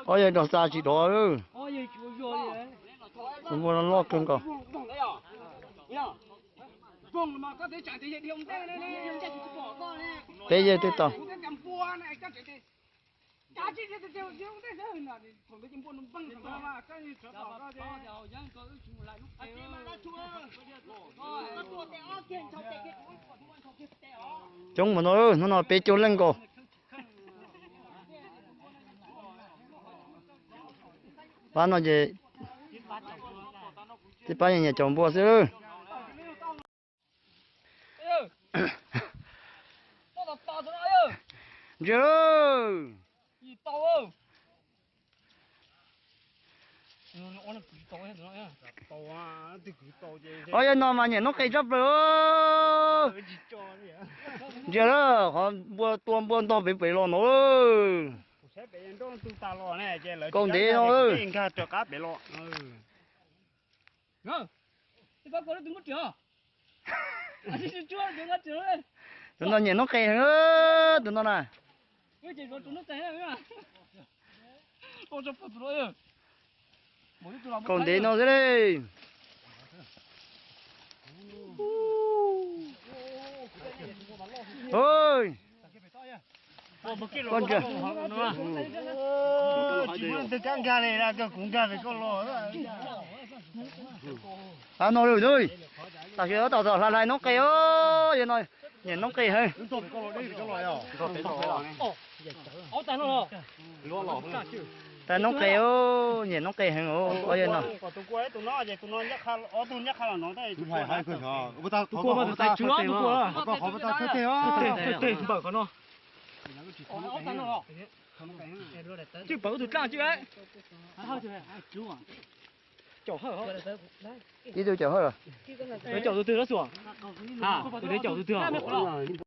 Ob yawg rog xa tsis dov. Tus npua no loj kawg nkaus. Peb yawg twb tau. Coob mus no, hnub no peb caug leej nkaus. Pab no ces tib pab nyiam nyiam caum npua xwb. Ntsia lawm. Ob yawg no mas nyiam noob qes tshaj plaws. Ntsia lawm, qhov npua tua npua ntog pem pem los no. Kaus ntev no. Tus no nyiam noob qes heev, tus no na. Kaus ntev no xwb li. Koj ntsia. Av no lawm. Tam sim tab tom hlais hlais noob qes os, yawg no nyiam noob qes heev. Hlais noob qes, nyiam noob qes heev os, yawg no. Ib tug caum hawj los? Tus caum tus twg?